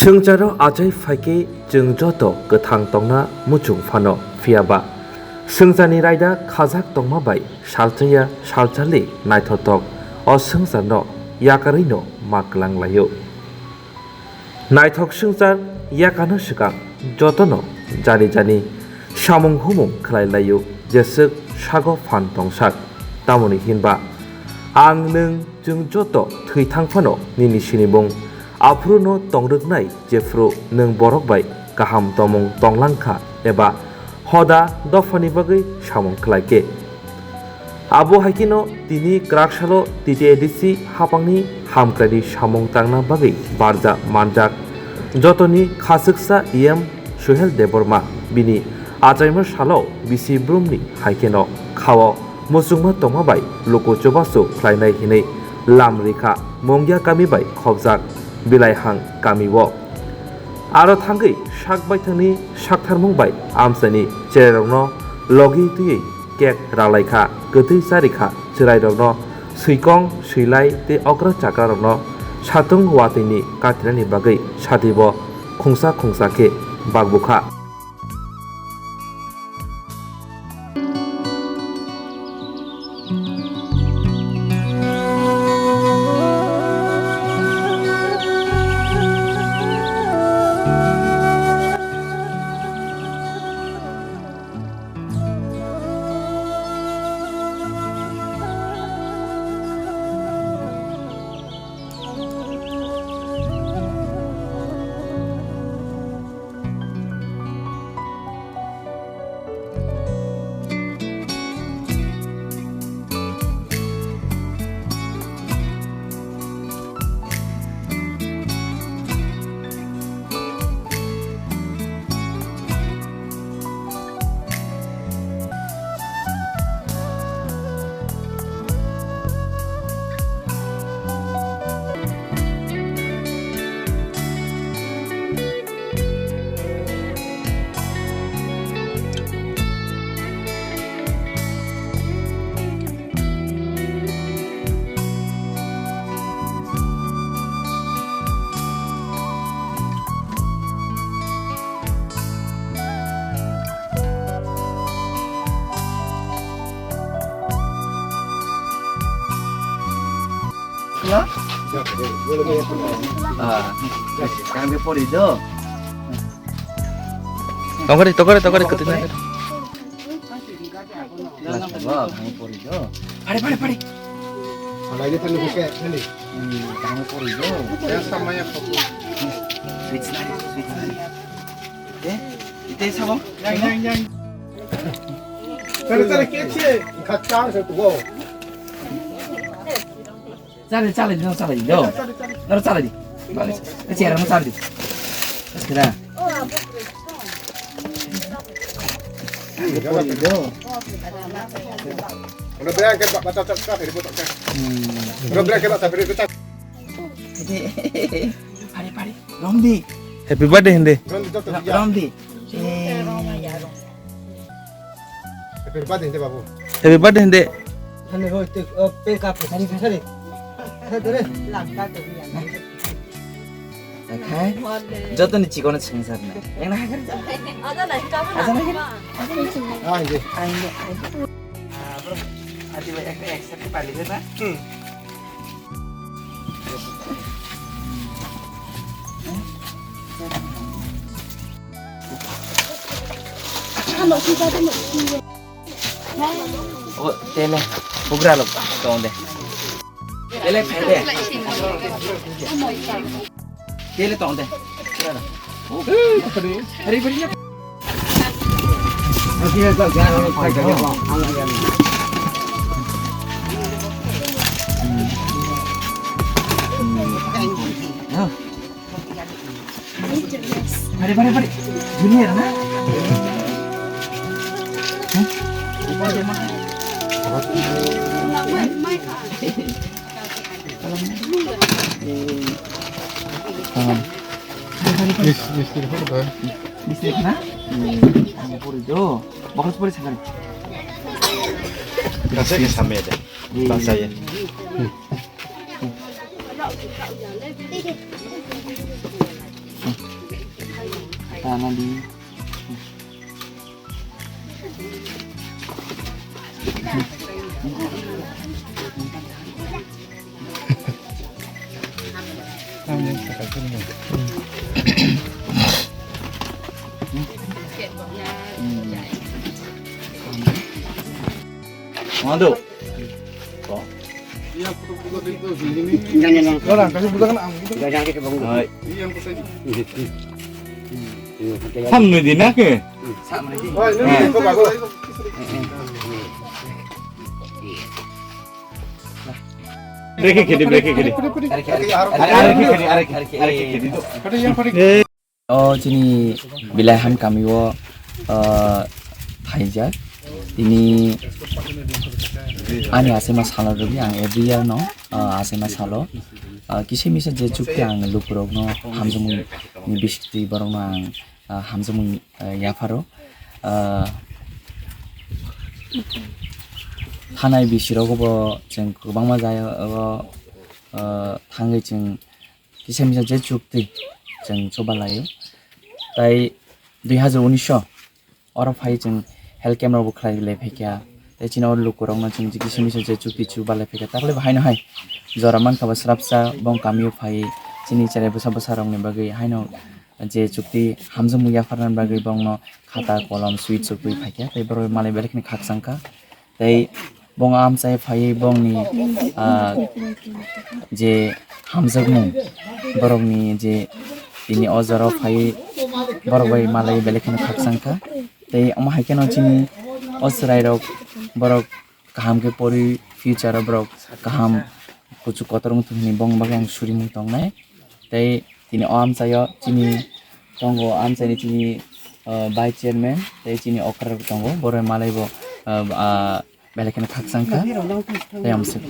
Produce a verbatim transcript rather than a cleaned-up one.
Swngcharo achai phaikhe chwng joto kwthang tongna muchung phano, phiyaba swngcharni raida khajak tongma bai salchaya salcharli naithothok o swngcharno yakarwino ma kwlang laio. Naithok swngchar yakano swkang jotono jani jani samung humung khlai laio, jeswk sago phan tongsak. Tamoni hinba ang nwng chwng joto thwi thang phano nini sinimung aphuruno tongrwknai, jephru nwng borok bai kaham tomung tonglang kha eba hoda dophani bagwi samung khlai khe. Abo hai kheno tini kwrak salo T T A D C haphangni hamkraini samung tangna bagwi barja manjak jotoni khachwksa E M Suhel Debbarma bini achaima salo bisi brumni hai kheno khao muchungma tongma bai luku chubachu khlainai hinwi lam rikha Mungya kami bai khopjak Bilaihang kamio. Aro thangwi sak baithangni saktharmung bai amchaini cherairokno logi twiwi cake ralaikha, kwtwi charikha, chwrairokno swikong, swilai tei okra chakrarokno satung watwini katinani bagwi satibo khungsa khungsa khe bakbukha. Hello? Ah, kami pori do. Tokore, tokore, tokore, ketina. Wah, kami pori do. Pare, pare, pare. Lagi tadi buka tadi. Hmm, kami pori do. Ya sama ya fokus. Switch lagi, switch lagi. Eh, itu sama. Yang, yang, yang. Tadi, tadi kecil. Kacang satu go. Chale, chale, no, chale, no. No, chale di. Vale. Ese era, no, chale di. Espera. Uno bera ke ba ta ta ta feri bota ta. Hmm. Uno bera ke ba ta feri bota. Pare, pare. Romdi. Happy birthday hindi. Romdi to to ya. Romdi. Eh. Happy birthday hindi babu. Happy birthday hindi. Ano ho te, oh, pe ka pe sari sari. Sari sari. Akai. Joto ni chikon seng sar na. Yang na hagar. Ada na hika mana? Ada na hika. Ah, hindi. Ah, hindi. Ah, bro. Ati ba ek ek sari pali na. Hmm. O tele, bugra lo, tong de. Tele, tele. Tele, tong de. Hari, hari. Pare, pare, pare. Junior na? Hah? Upar dia mah. Mis-, mistri photo da. Mistri na? Hmm. Pori do. Bagus pori sakari. Kasih sampai ada. Iya. Bahasa ya. Hmm. Sana di. Mado. Hai. Ham nui di na ke? Hai. Brake khedi, brake khedi. Are, are khedi, are khedi, are khedi. O chini Bilaiham kami o, ah, thaijak. Tini ani asema salo rwgwi ang every year no, ah, asema salo, ah, kisa misa je chukti ang lukurok no hamjakmung ni bisingtwi borok no ang, ah, hamjakmung, ah, yapharo. Ah, thanai bisirogo bo chwng kwbangma jaya o, ah, thangwi chwng kisa misa je chukti chwng chuba laio. Tai dui hazar unis o oro phai chwng health camp rok bo khlai lai phaikha. Tai chini oro lukurokno chwng kisa misa je chukti chuba lai phaikha. Takle bo haino hai jora mankha bo srapsa bong kamio phai chini cherai bwsa bwsa rokni bagwi haino je chukti hamjakmung yapharnani bagwi bongno khata kolom swi chuktwi phaikha. Tai borok malai belai kheno khakchangkha. Tei bong amchai phaiwi bongni, ah, je hamjakmung, borokni je tini o jorao phaiwi borok bai malai belai kheno khakchangkha. Tei omo hai kheno chini o chwrairok borok kaham khe poriwi future o borok kaham kuchuk kotor wngthok hinwi bongni bagwi ang surimung tongnai. Tei tini o amchaio chini tongo, amchaini chini, ah, vice chairman tei chini okra rok tongo, borok malaibo, ah, ah, belai kheno khakchangkha. Tei amswk.